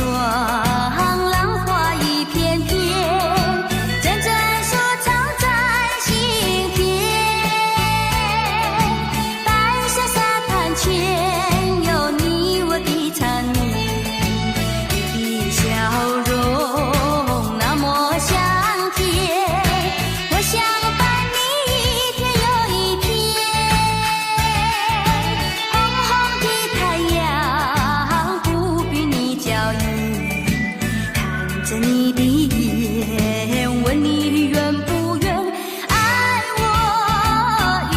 双，浪花一片片，陣陣說唱在心田。白色沙灘前有你我的纏綿，你的笑容那麼香甜，我想伴你一天又一天。紅紅的太陽不比你嬌豔，看著你的眼，問你願不願愛我一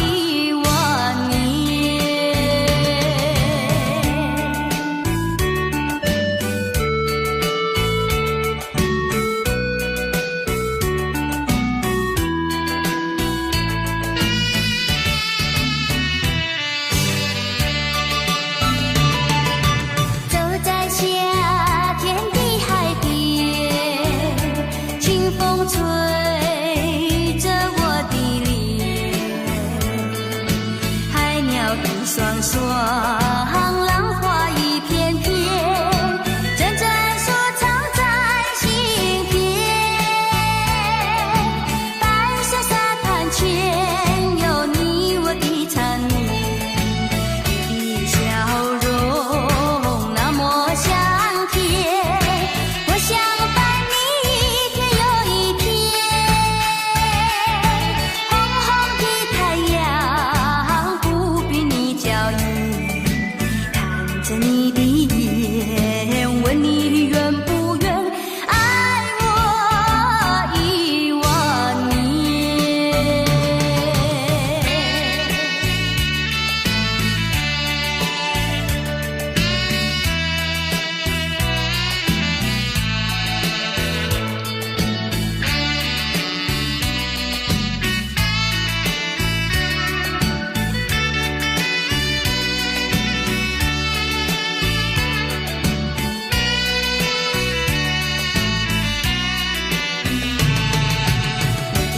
萬年。走在夏天的海邊，清風吹著我的臉，海鳥一雙雙，浪花一片片，陣陣說唱在心田。白色沙灘前有你我的纏綿，你的笑容那麼香甜，我想伴你一天又一天。紅紅的太陽不比你嬌豔，看著你的眼，問你願不願愛我一萬年。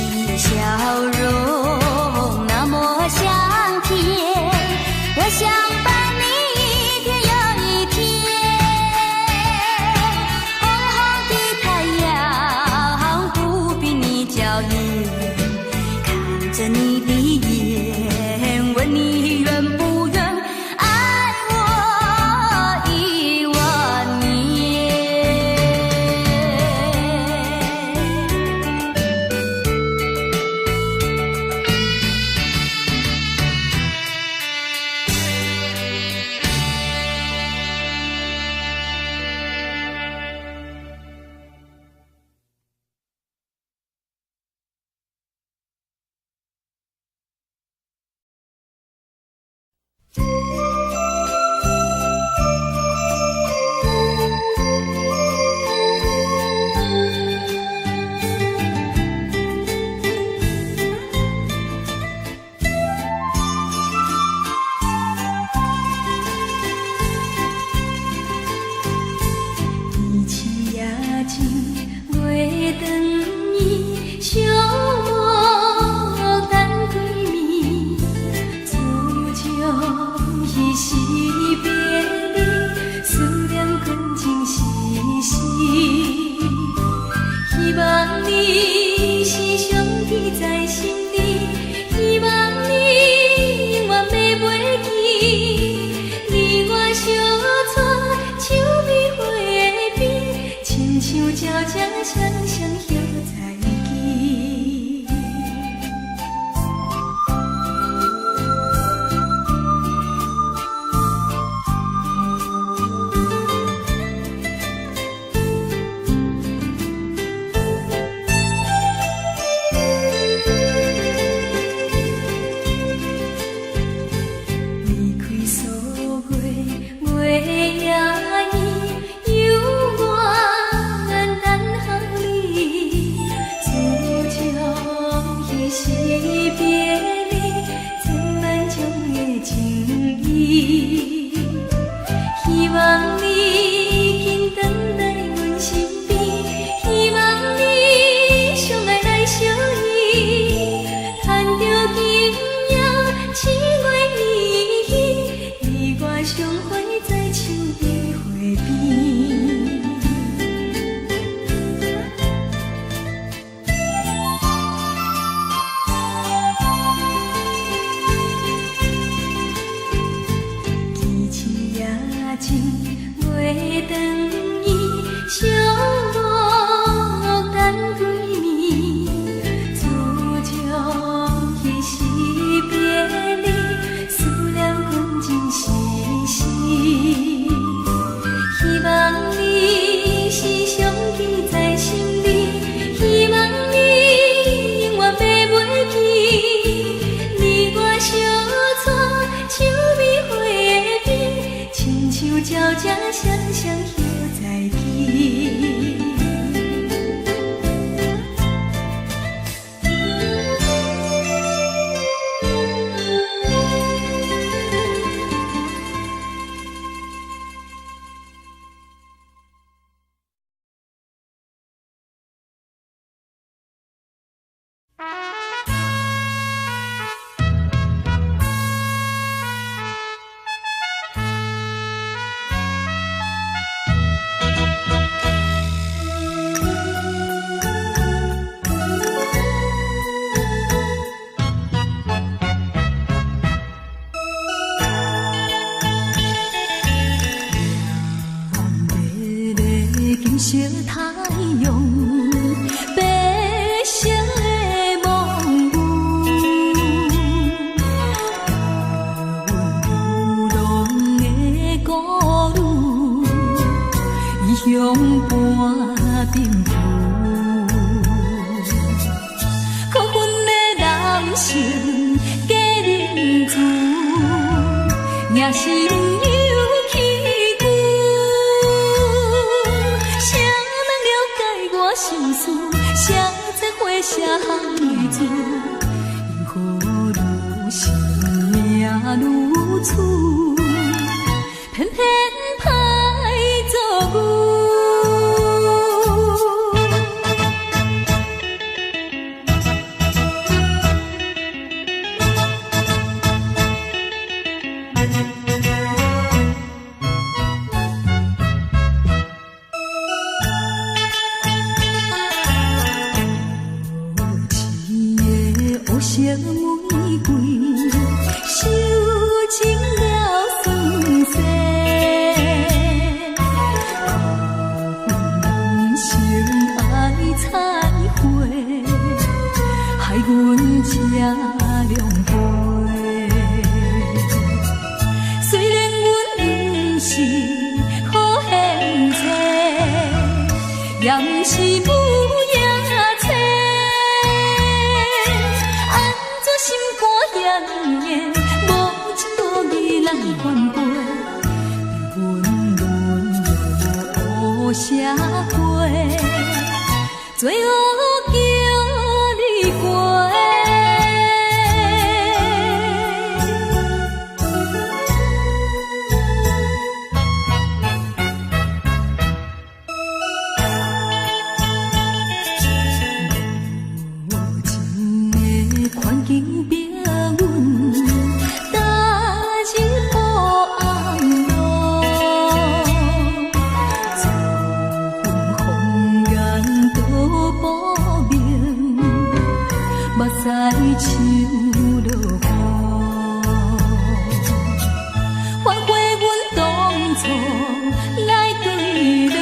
你的笑容那麼香甜，我想伴你一天又一天。紅紅的太陽不比你嬌豔，看著你的眼，問你願不願愛我一萬年。年青夜情月轉圓，寂寞等幾暝，自從彼時別離，思念感情絲絲。希望你是常記在心裡，希望你永遠袂袂記，你我相帶手美花邊，親像鳥只雙雙歇在枝。心有起久，誰人了解我心事？誰知花謝含淚珠？因何愈生命愈厝，偏偏歹做牛。無痴的烏色玫瑰，受盡了酸澀。苦人生愛采花，害阮這狼狽。雖然阮毋是好獻祭，也毋是母夜叉。按怎心肝遐呢硬，無情無義來反背，阮淪落烏社會，做烏叫你過。無情的環境逼阮踏入黑暗路，自阮紅顏都薄命，目屎像落雨。反悔阮當初來墜落，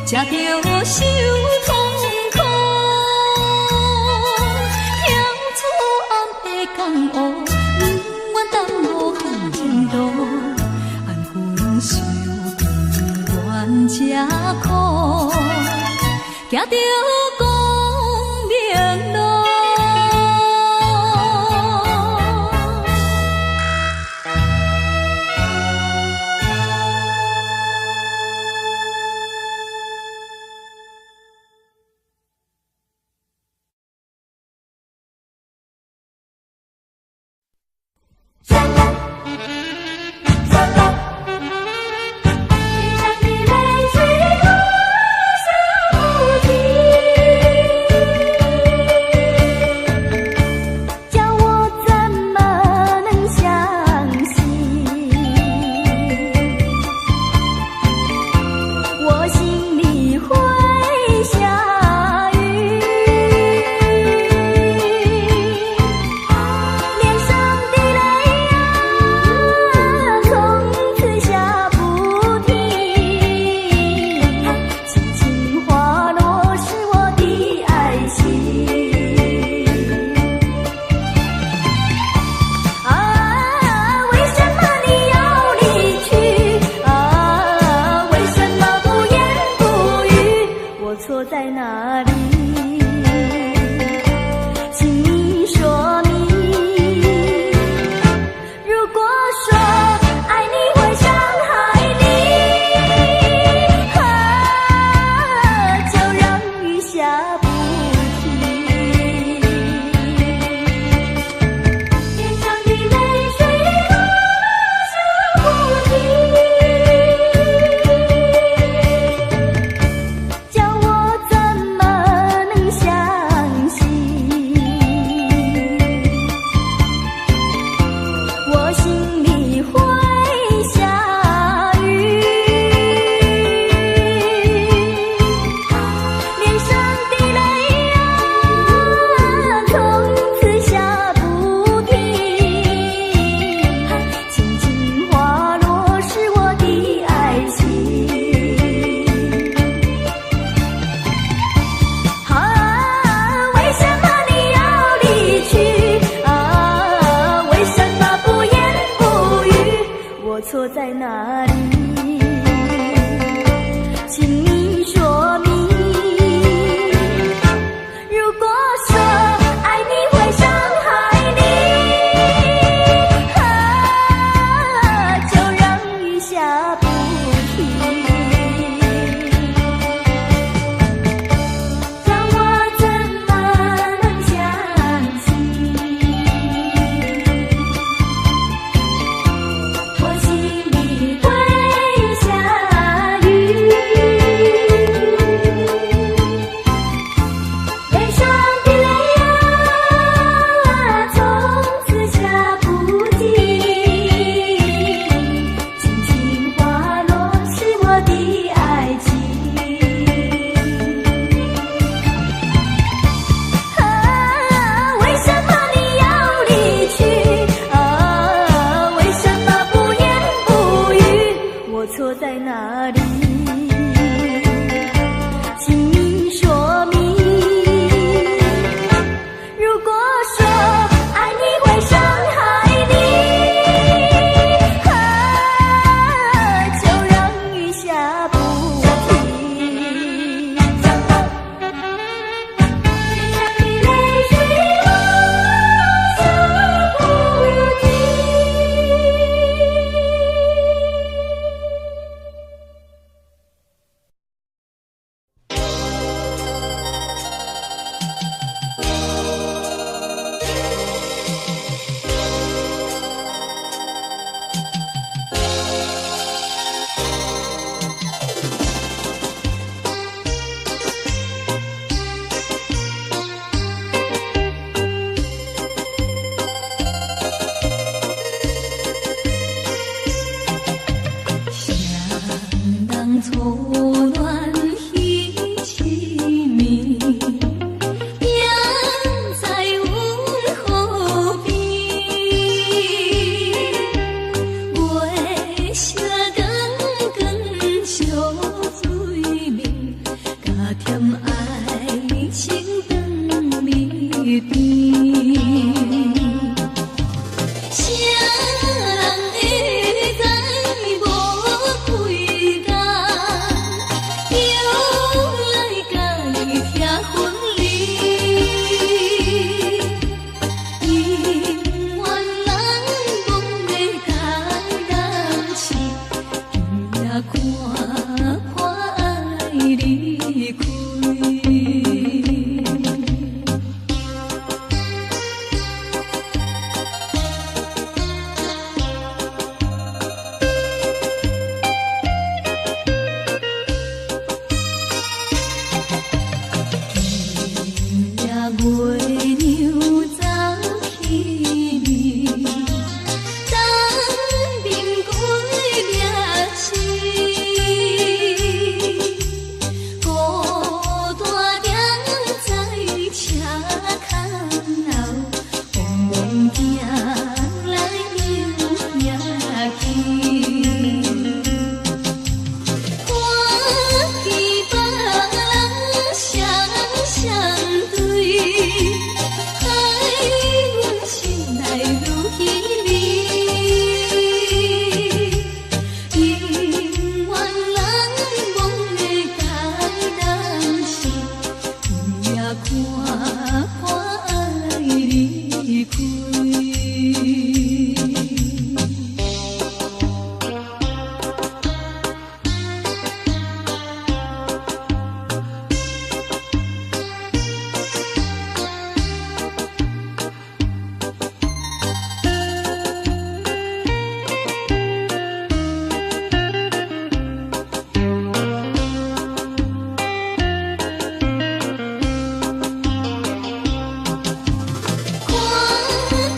才著受痛苦。跳出暗的江湖，不願耽誤好前途，安分守己愿吃苦，行著光明路。臉上的淚水落下不停，叫我怎麼能相信？我心裡會下雨，臉上的淚啊，從此下不停，輕輕滑落是我的愛情。啊，為什麼你要離去？啊，為什麼不言不語？我錯在哪裡？請你說明。如果說愛你會傷害你，啊，就讓雨下不停。臉上的淚水落下不停，叫我怎麼能相信？我心裡會下雨，臉上的淚啊，從此下不停，輕輕滑落是我的愛情。啊，為什麼你要離去？啊，為什麼不言不語？我錯在哪裡？請你說明。如果說愛你會傷害你，啊，邊。啥人會知無幾工，又來共你拆分離。姻緣人夢的台南市，今夜看破愛離開。今夜月娘走去暝，等面歸掠死。孤單踮在車窗後，茫茫行來又行去。看見別人雙雙對，害阮心內愈稀微。姻緣人夢的台南市，今夜看破愛離開。看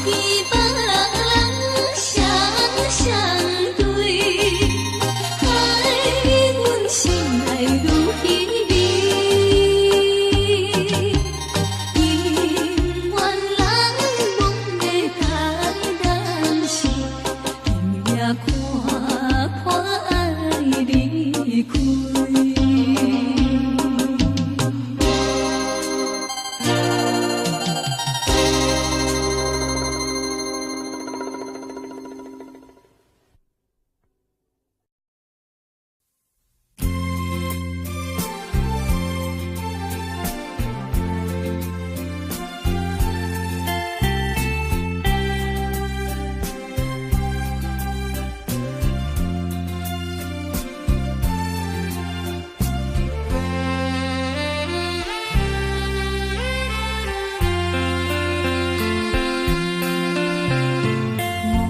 見別人雙雙對，害阮心內愈稀微。姻緣人夢的台南市，今夜看破愛離開。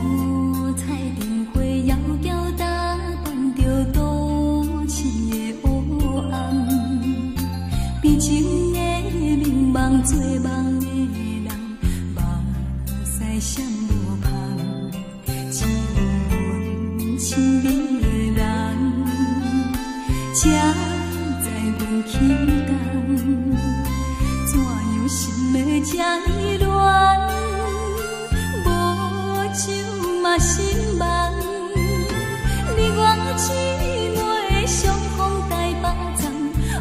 五彩燈火遙遙打扮著都市的黑暗，悲情的眠夢做夢的人，目屎閃無芳，只有阮親愛的人，才知阮起工，怎樣心會這呢亂？無酒嘛心茫，你我姊妹相逢台北站，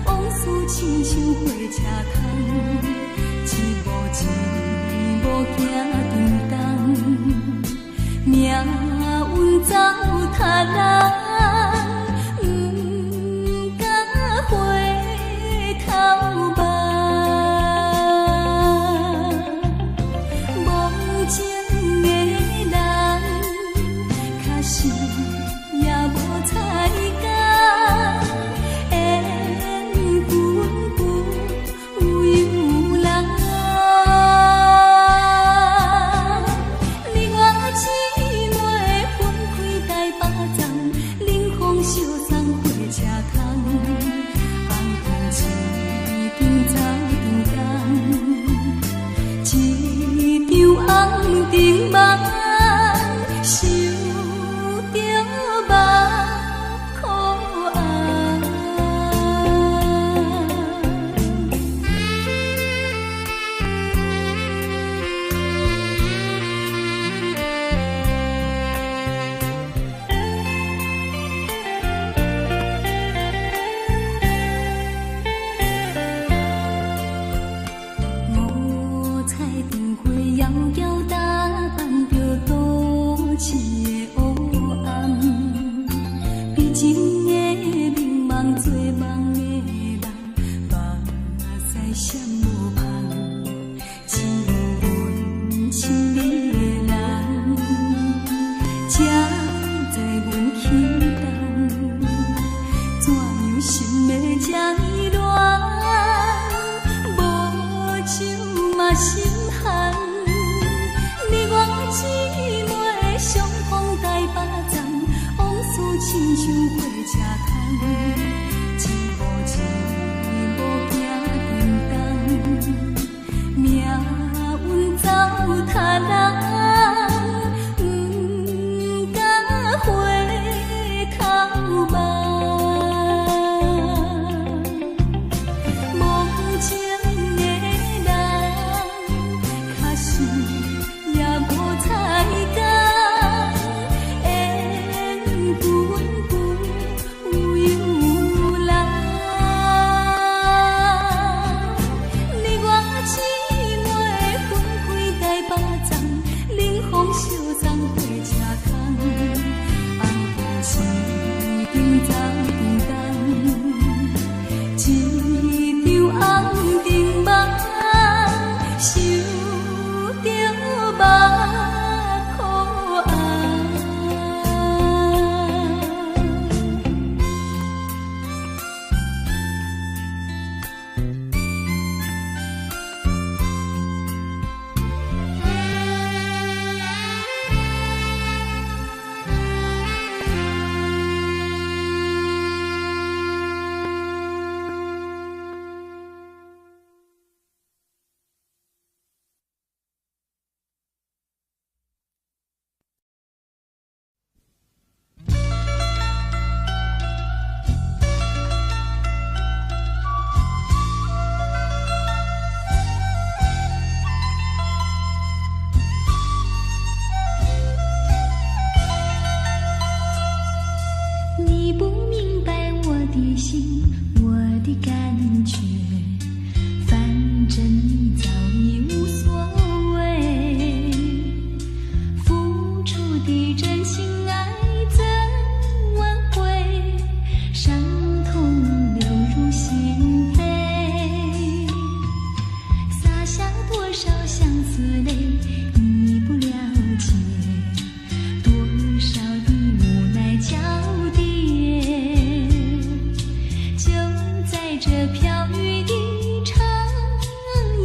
往事親像火車窗，一步一步行沉重，命運走他人，毋敢回頭望。無情的人，確實也無彩工，緣分不由人。你我姊妹分開台北站，冷風相送火車窗，紅燈一張走長工，一場紅燈夢，想著目苦紅。五彩心寒。你我姊妹相逢台北站，往事親像火車窗，一步一步行叮當，命運糟蹋人，毋敢回頭望。無情的人，確實也無彩工，緣分不由人。你我姊妹分開台北站，冷風相送火車窗，紅燈時陣走叮當，一場紅燈夢，想著目眶紅。你不明白我的心，我的感覺，反正你早已無所謂。付出的真情愛怎挽回？傷痛流入心扉，灑下多少相思淚，你不了解，多少的無奈交疊。就在這飄雨的長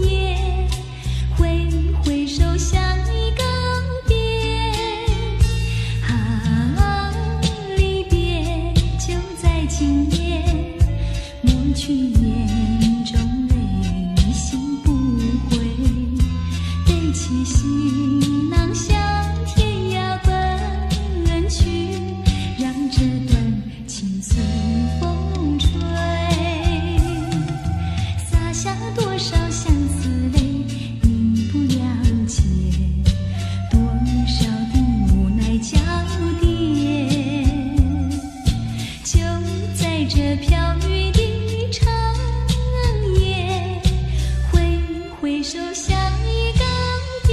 夜，揮揮手向你告別。啊，離別就在今夜，抹去眼中淚，心不悔，背起行囊向天涯奔去，讓這段情隨風吹。灑下多少相思淚，你不了解，多少的無奈交疊。就在這飄雨的長夜，揮揮手向你告別。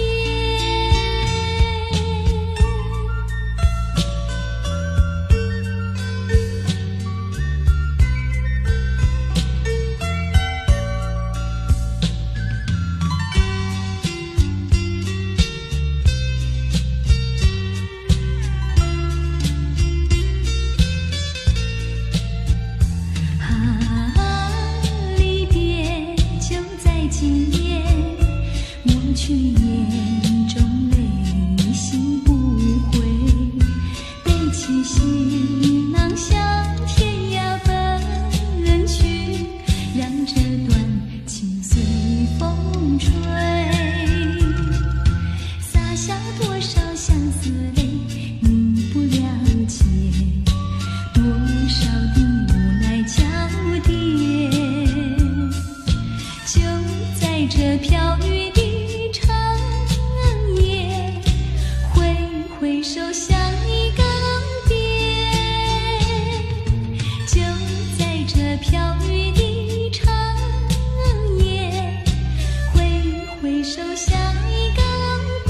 啊，離別就在今夜，抹去眼中淚，心不悔，背起行囊向天涯奔去，讓這段情隨風吹。灑下多少相思淚，你不了解，多少的無奈交疊。就在這飄雨的長夜，揮揮手向你告別。就在這飄雨的長夜，揮揮手向你告別。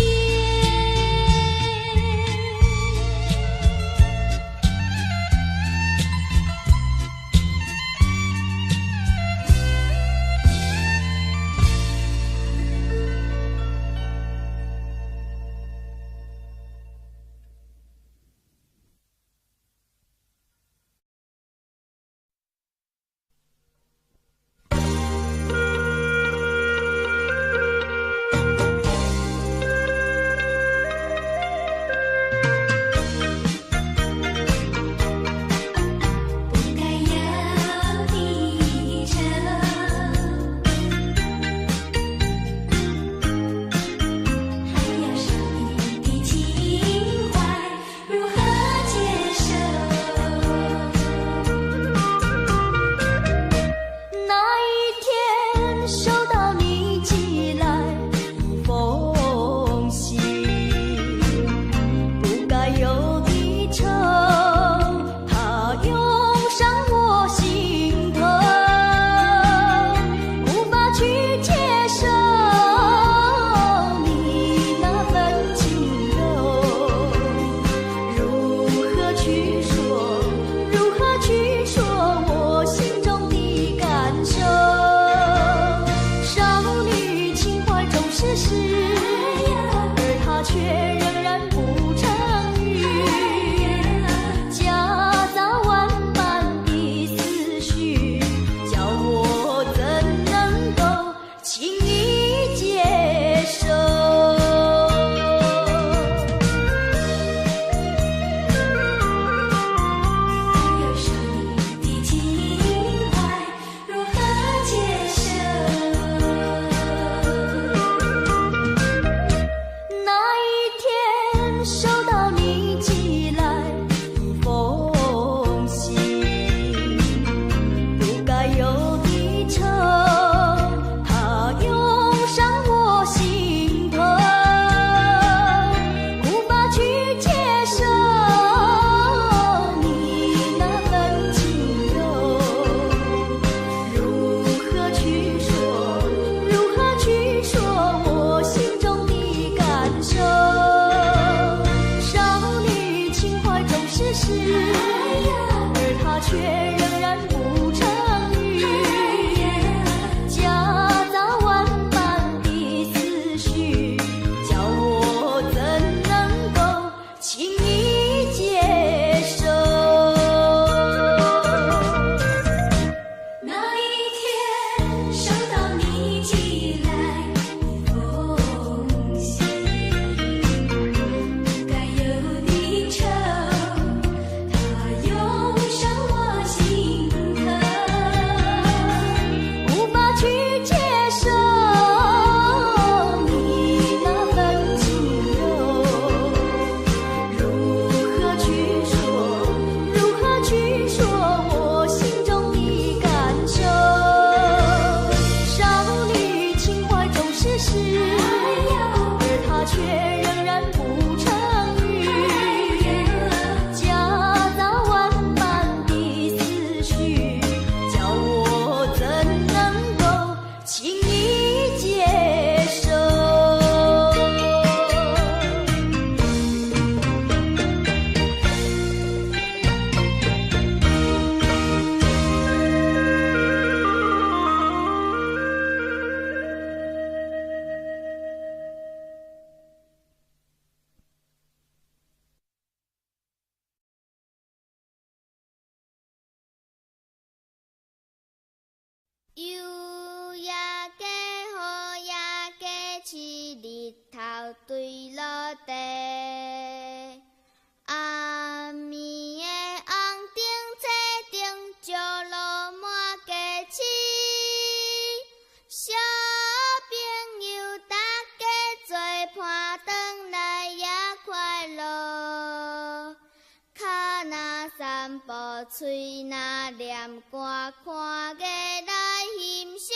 全部喙若念歌，看月來欣賞。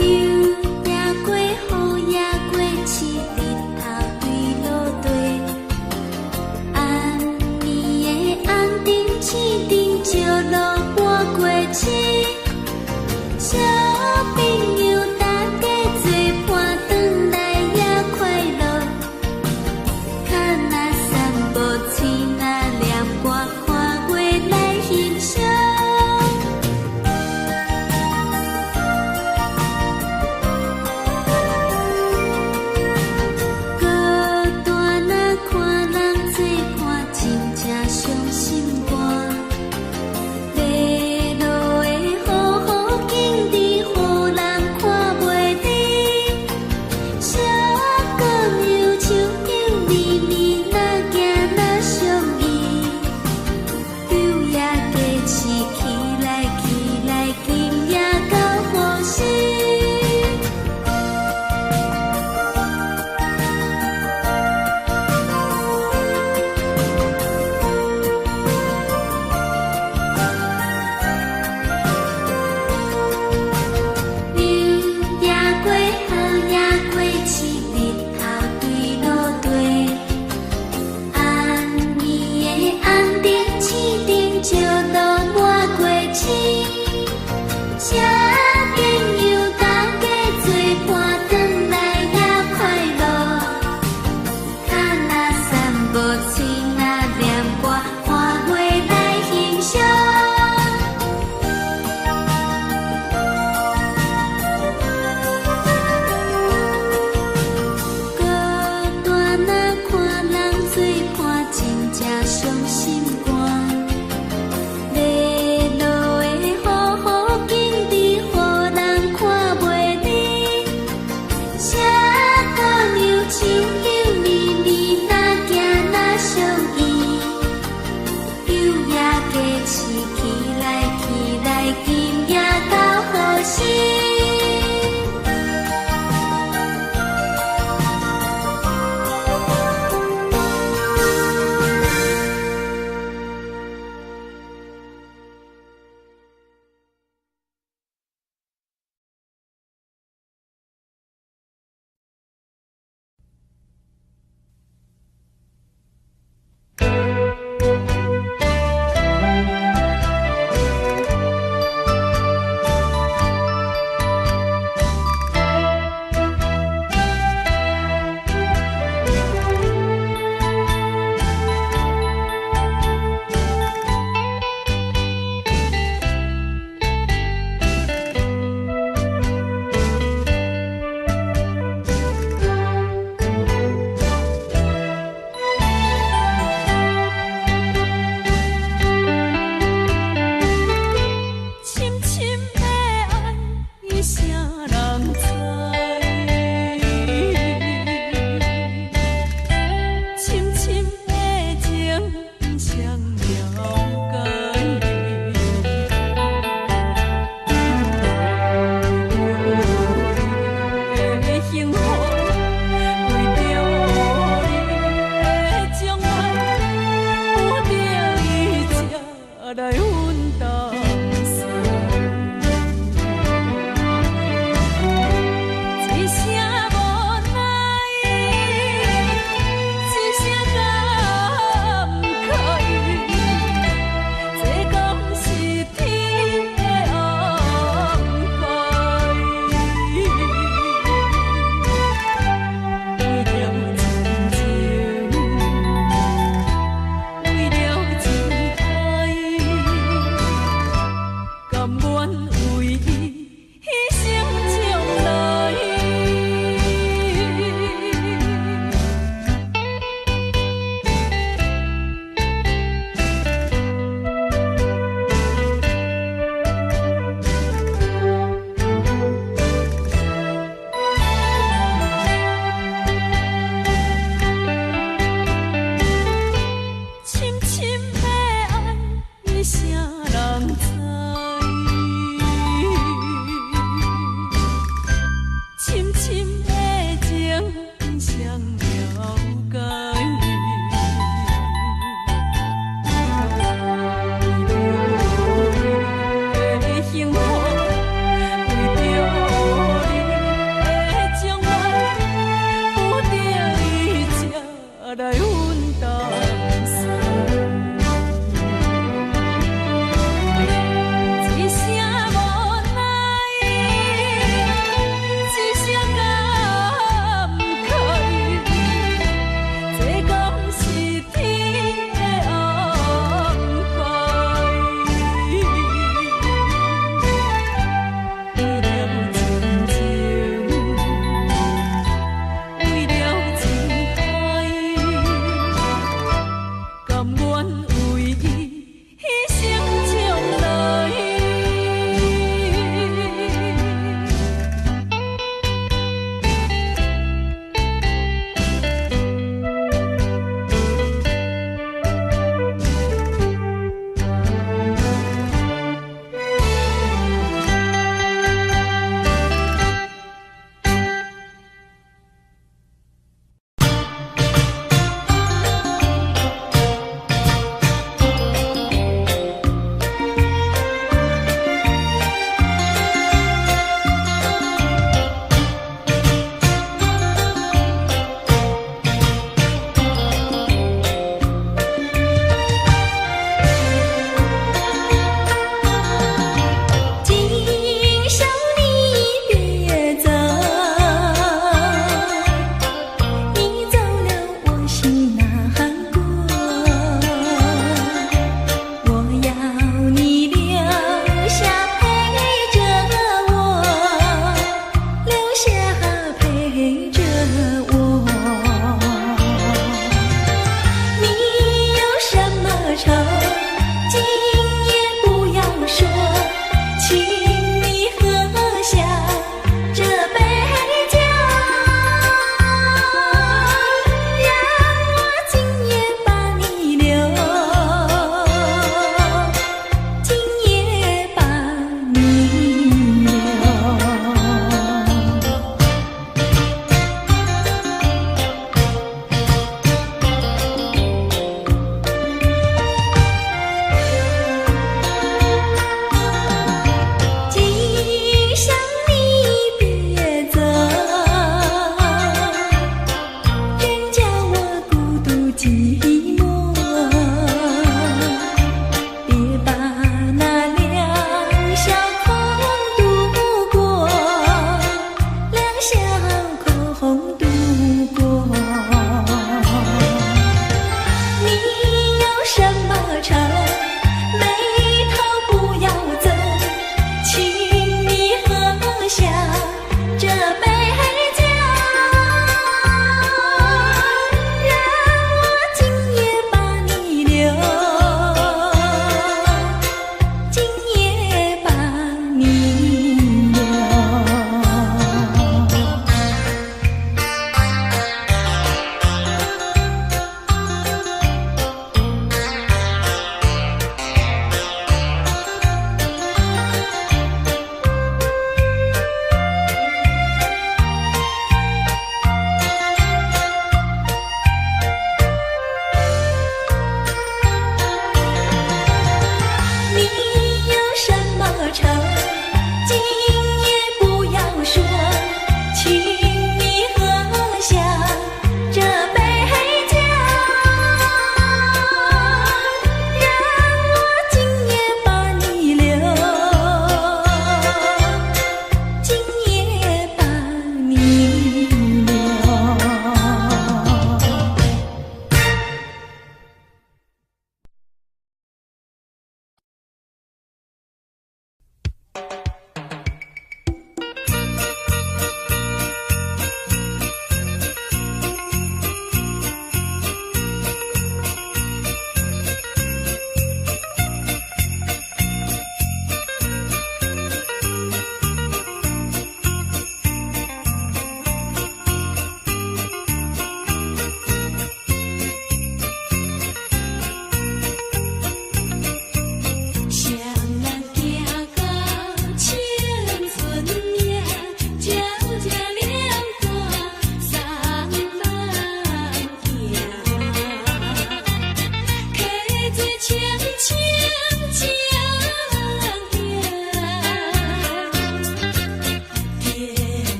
雨也過，雨也過，拭日頭對落地。暗暝的紅燈、星燈，照落半過市。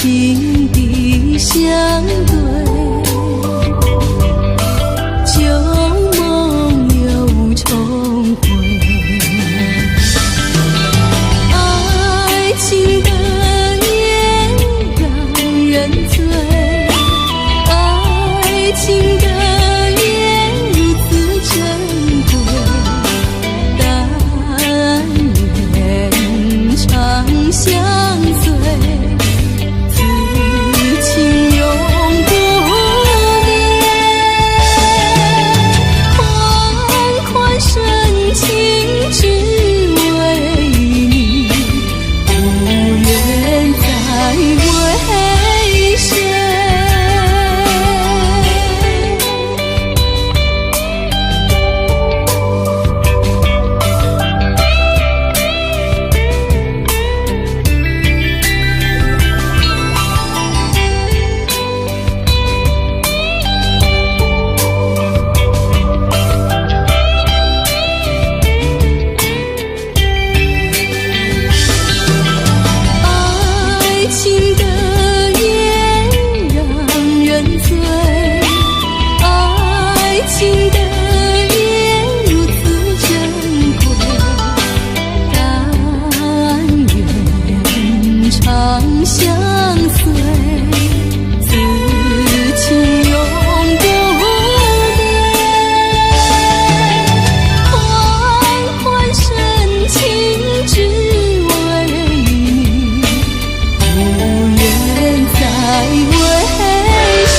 情直相對，舊夢又重回。愛情的夜讓人醉，愛情的夜如此珍貴，但願長相隨，此情永不變。款款深情只為你，不願再為誰。愛情的夜讓人醉，愛情的夜如此珍貴，但願長相隨，此情永不變。款款深情只為你，不願再為誰。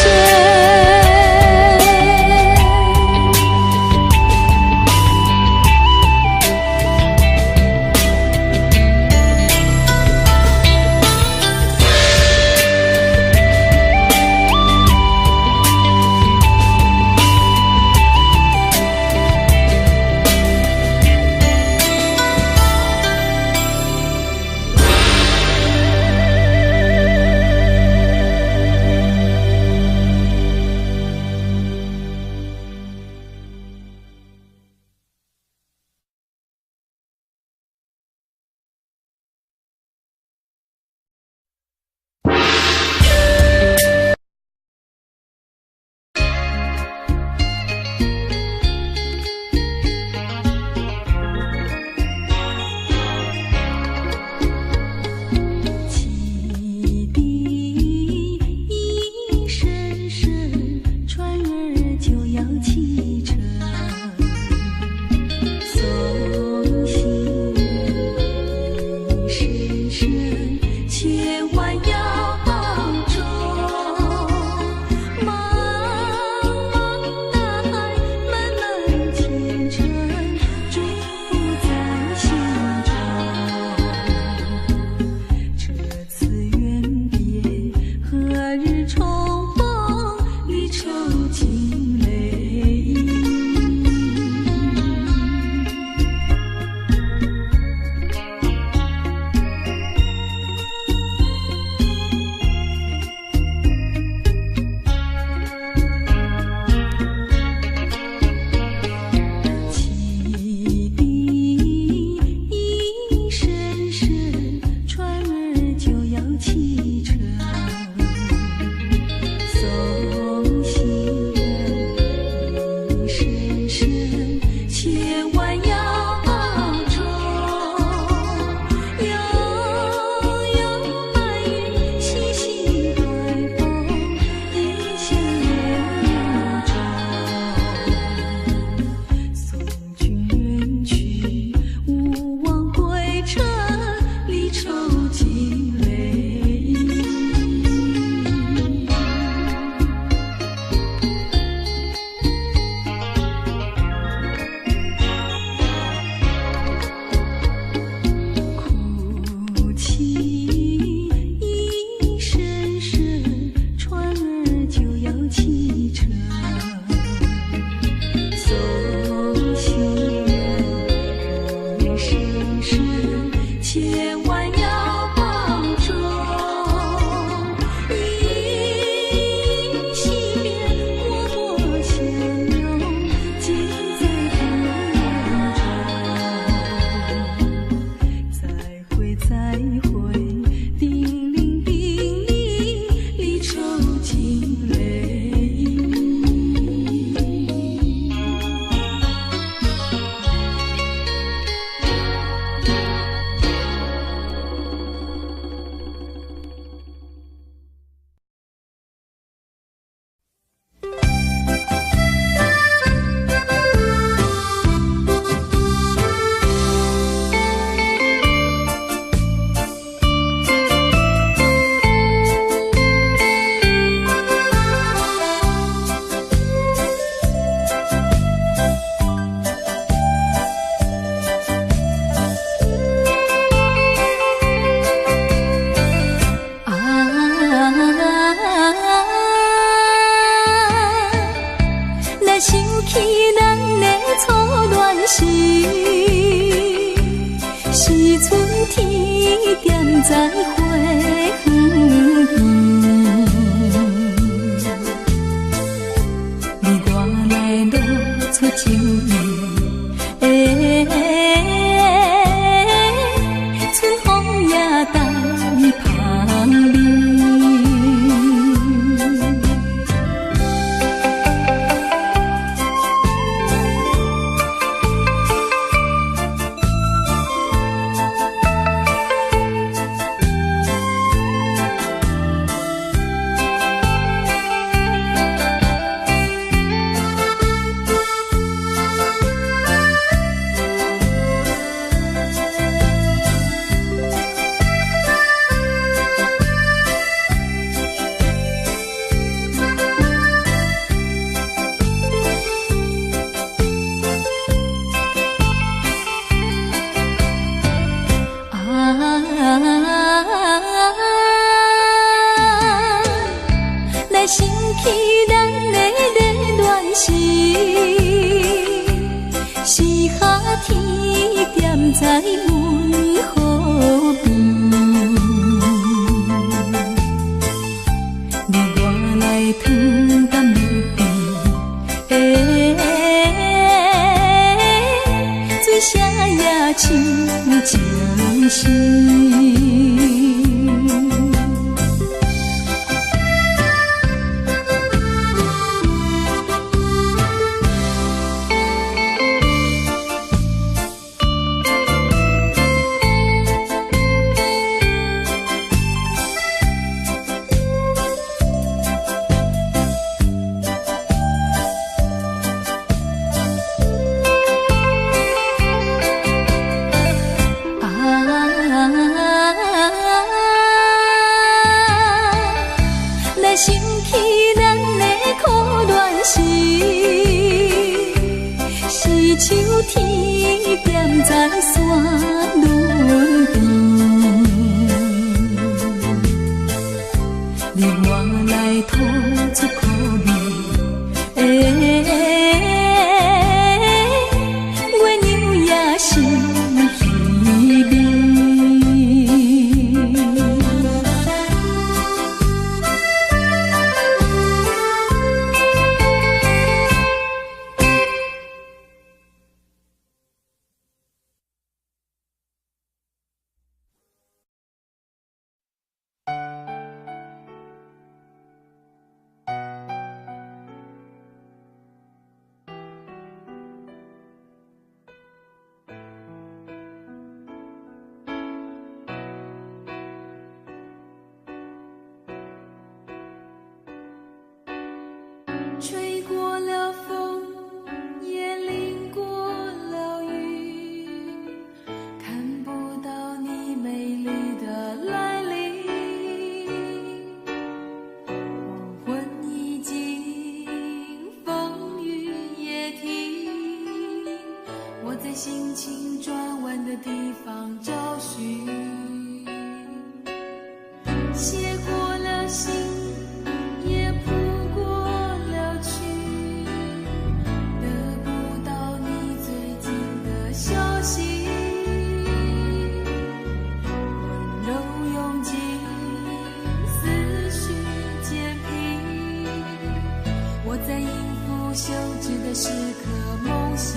花園邊，你我來露出情意，春風也帶香味。啊，來想起咱的熱戀時，是夏天踮在阮河邊，你我來糖甘蜜甜，水聲也像情詩。啊，來想起咱的苦戀時，是秋天踮在山崙邊，你我來吐出苦味，月娘也是稀微。吹過了風，也淋過了雨，看不到你美麗的來臨。黃昏已經，風雨也停，我在心情轉彎的地方找尋，寫過了信，也譜過了曲，得不到你最近的消息。溫柔用盡，思緒漸平，我在應付休止的時刻夢醒，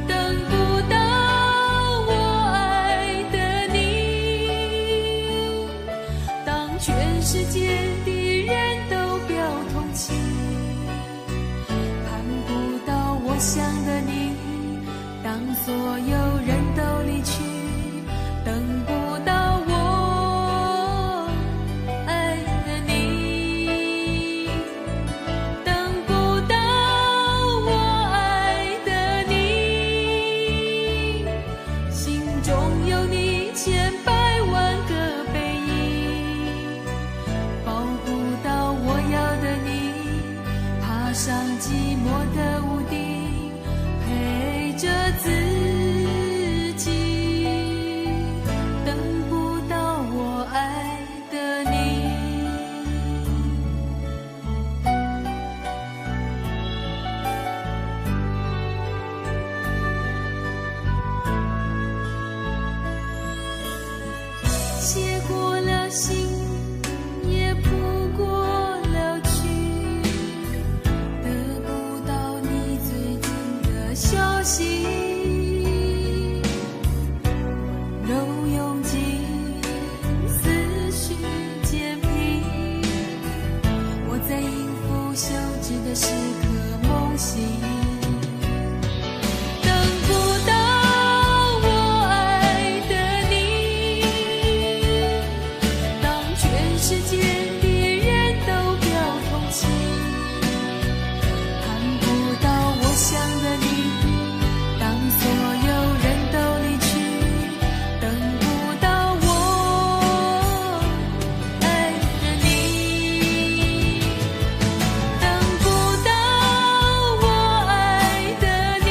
等不到我愛的你。當全世界的人都表同情，盼不到我想的你。當所有人都離去，等不到我愛的你，等不到我愛的你，心中有你千百萬個背影，仿寫過了信，也譜過了曲，得不到你最近的消息，溫柔用盡，思緒漸平，我在音符休止的時刻夢醒。等不到我愛的你，當全世界的人都表同情，盼不到我想的你，當所有人都離去，等不到我愛的你，等不到我愛的你，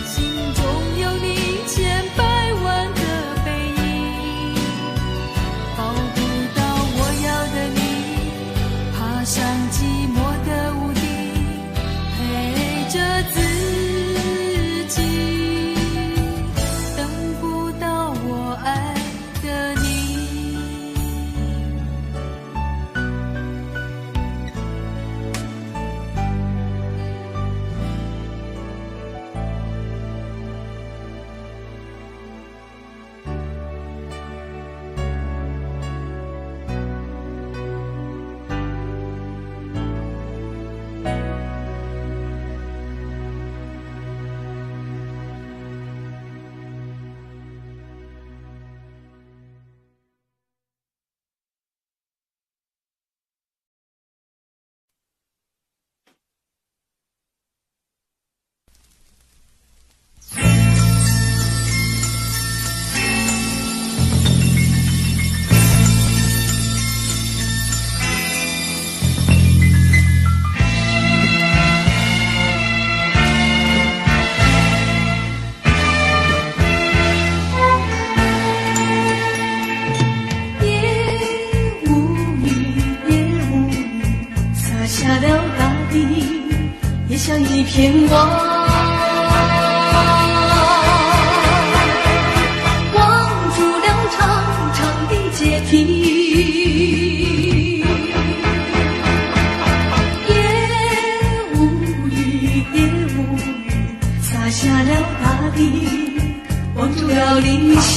心中有你千百萬個背影，抱不到我要的你，爬上寂寞的屋頂，陪着自己，等不到我愛的你。夜無語，夜無語，灑下了大地，也像一片網，網住了長長的階梯。夜無語，夜無語，灑下了大地，網住了靈犀。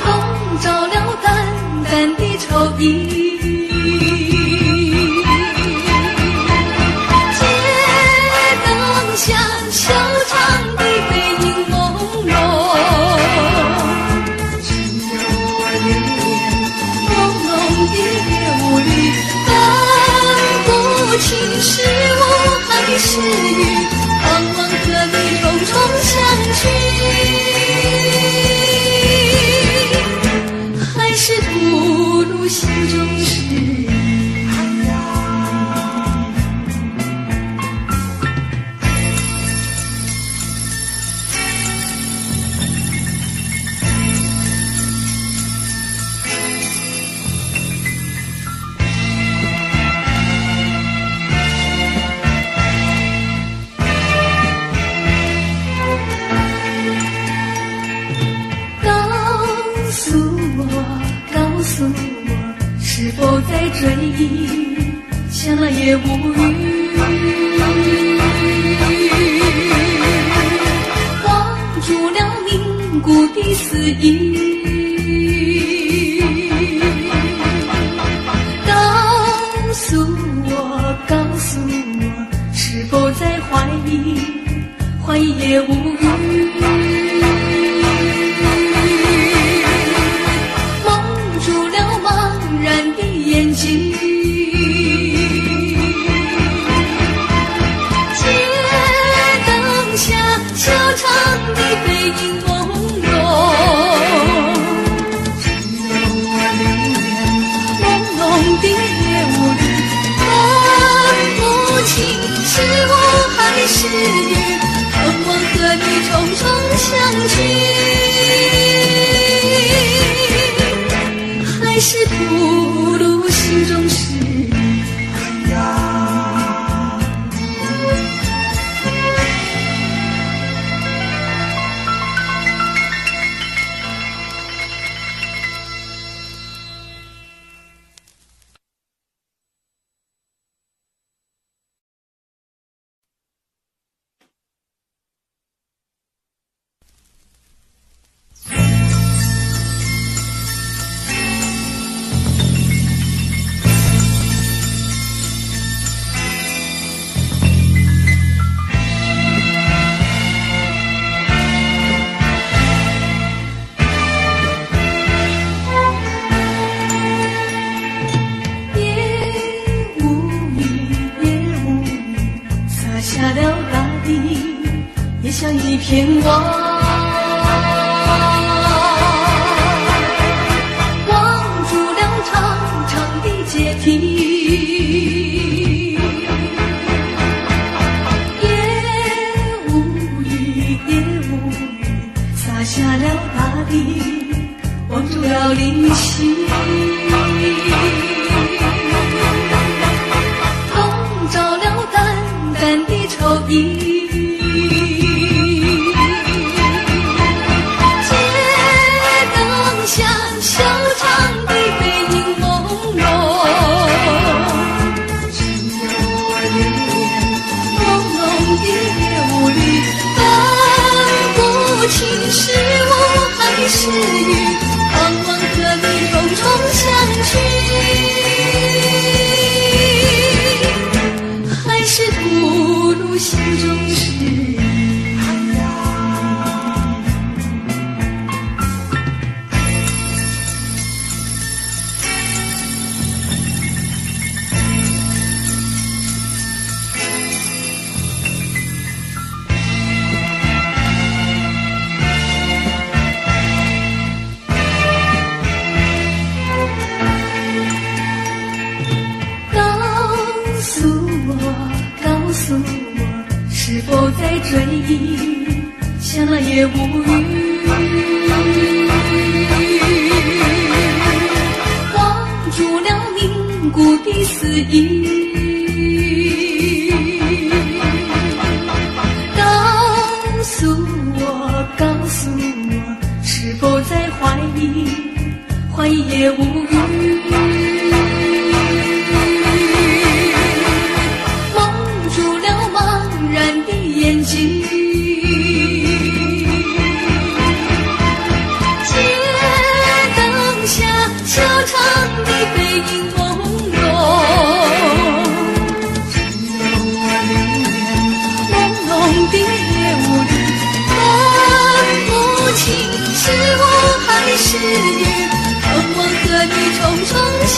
籠罩了淡淡的愁意。街燈下，修長的背影朦朧，只有我留戀朦朧的夜霧裡，分不清是霧還是雨，盼望和你重重相聚，還是吐露心中事。告訴我，告訴我，是否在追憶，像那夜無語，網住了凝固的思憶。告訴我，告訴我，是否在懷疑，懷疑夜無語，蒙住了茫然的眼睛。街燈下，修長的背影朦朧，只有我留戀朦朧的夜霧裡，分不清是霧還是雨，盼望和你重重相聚，還是吐露心中事。像一片網，網住了長長的階梯。夜無雨，夜無雨，灑下了大地，網住了靈犀。籠罩了淡淡的愁意。街燈下，小廠的背影朦朧，只有我留戀朦朧的夜霧裡，分不清是霧還是雨，盼望和你風中相聚，還是吐露心中事。告訴我，告訴我，是否在追憶，像那夜無雨，網住了凝固的思憶。告訴我，告訴我，是否在懷疑，懷疑夜無雨，蒙住了茫然的眼睛。街燈下，小廠的背影朦朧，只有我留戀朦朧的夜霧裡，分不清是霧還是雨，盼望和你重重相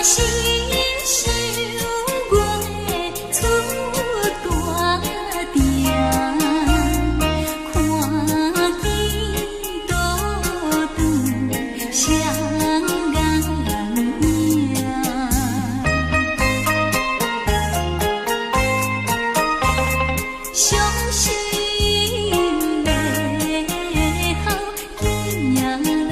是想月出大埕，看见倒轉雙眼影。傷心的哭，囝人疼。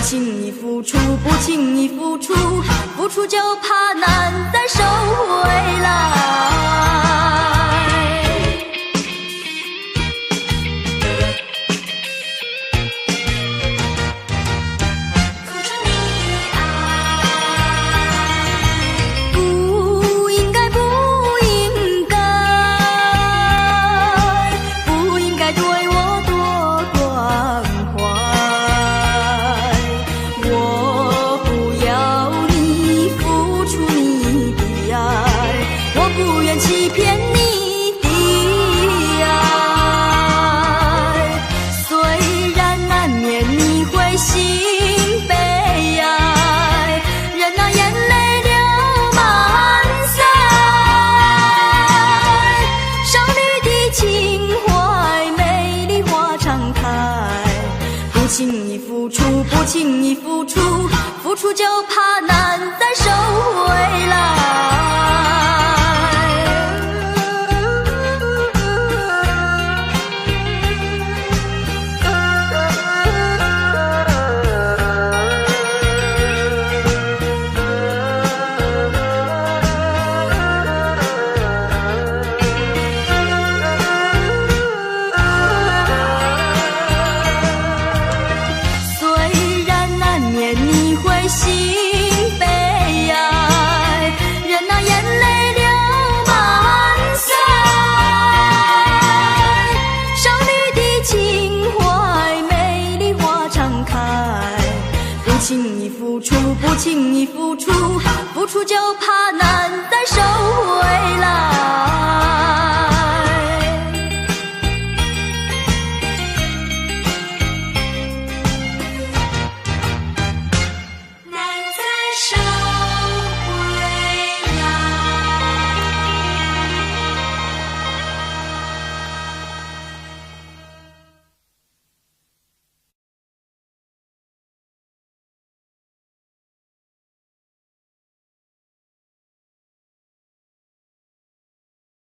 輕易付出，不輕易付出，付出就怕難再收回來。付出你的愛，不應該，不應該，不應該對我多關懷。我不要你付出你的愛，我不願欺騙你的愛。雖然難免你會心悲哀，任那眼淚流滿腮。少女的情懷，美麗花常開。不輕易付出，不輕易付出，付出就怕難再收回來。雖然難免你會心悲哀，任那眼淚流滿腮。少女的情懷，美麗花常開。不輕易付出，不輕易付出，付出就怕難再收回來。